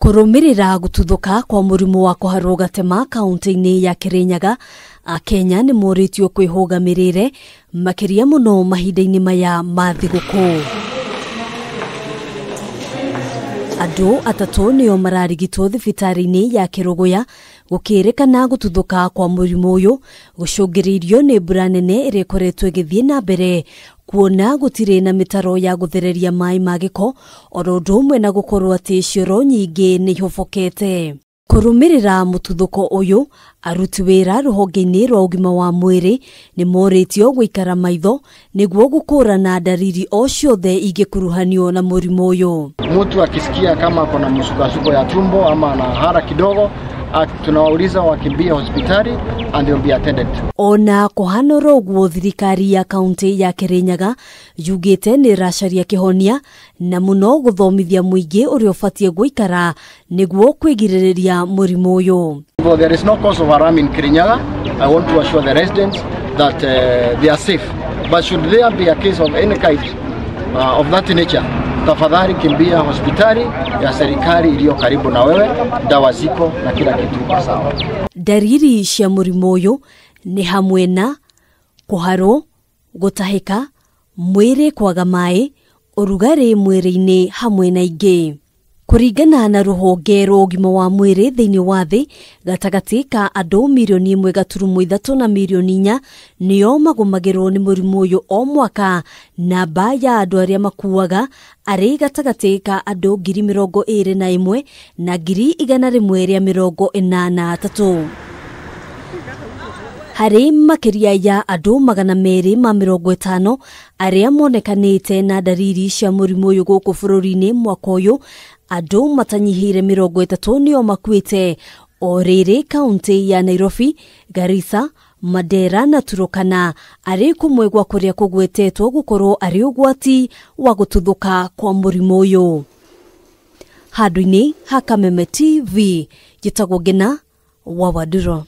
Kũrũmĩrĩra gũtuthũka kwa mũrimũ wa kũharwo gatema kaunti-inĩ ya Kirinyaga, Akenya nĩ morĩtio kwĩhũga mĩrĩre makĩria mũno mahinda-inĩ maya ma thigũkũ. Andũ atatũ nĩo mararigitwo thibitarĩ-inĩ ya Kĩrũgũya gũkĩrĩkana gũtuthũka kwa mũrimũ ũyũ gũcũngĩrĩirio nĩ mbura nene ĩrĩa ĩkoretwo ĩgĩthiĩ na mbere kuona gũtirĩ na mĩtaro ya gũthereria maĩ ma gĩko oro ũndũ ũmwe na gũkorwo atĩ cioro nyingĩ nĩ ihobokete. Kũrũmĩrĩra mũtuthũko ũyũ, aruti wĩra rũhonge-inĩ rwa ũgima wa mwĩrĩ nĩ morĩtio gũikara maitho nĩguo gũkũrana ndariri o ciothe ingĩkuruhanio na mũrimũ ũyũ. Mtu akisikia kama kuna msukasuko ya tumbo ama anahara kidogo, tunawauliza wakimbie hospitali and they'll be attended. Ona kũhana oro ũguo, thirikari ya kaunti ya Kirinyaga yugĩte nĩ ĩracaria kĩhonia na mũno gũthomithia mũingĩ ũrĩa ũbatiĩ gũikara nĩguo kwĩgirĩrĩria mũrimũ ũyũ. Well, there is no cause of alarm in Kirinyaga. I want to assure the residents that they are safe. But should there be a case of any kind of that nature, tafadhali kimbia hospitali ya serikali iliyo karibu na wewe, dawa ziko na kila kitu iko sawa. Ndariri cia mũrimũ ũyũ nĩ hamwe na kũharwo, gũtahĩka, mwĩrĩ kwaga maĩ, ũrugarĩ mwĩrĩ-inĩ hamwe na ingĩ. Kũringana na rũhonge rwa ũgima wa mwĩrĩ thĩinĩ wa thĩ, gatagatĩ ka andũ mirioni 1.3 na mirioni 4 nĩo magũmagĩrwo nĩ mũrimũ ũyũ o mwaka. Namba ya andũ arĩa makuaga arĩ gatagatĩ ka andũ 21,000 na 183,000. Harĩ makĩria ya andũ 250 arĩa monekanĩte na ndariri cia mũrimũ ũyũ gũkũ bũrũri-inĩ mwaka ũyũ, andũ matanyihĩire 30 nĩo makuĩte. O rĩrĩ kaunti ya Nairobi, Garissa, Mandera na Turkana arĩ kũmwe gwa kũrĩa kũgwetetwo gũkorwo arĩ ũgwati wa gũtuthũka kwa mũrimũ ũyũ. Handũ-inĩ ha Kameme TV, njĩtagwo Ngina wa Wanduro.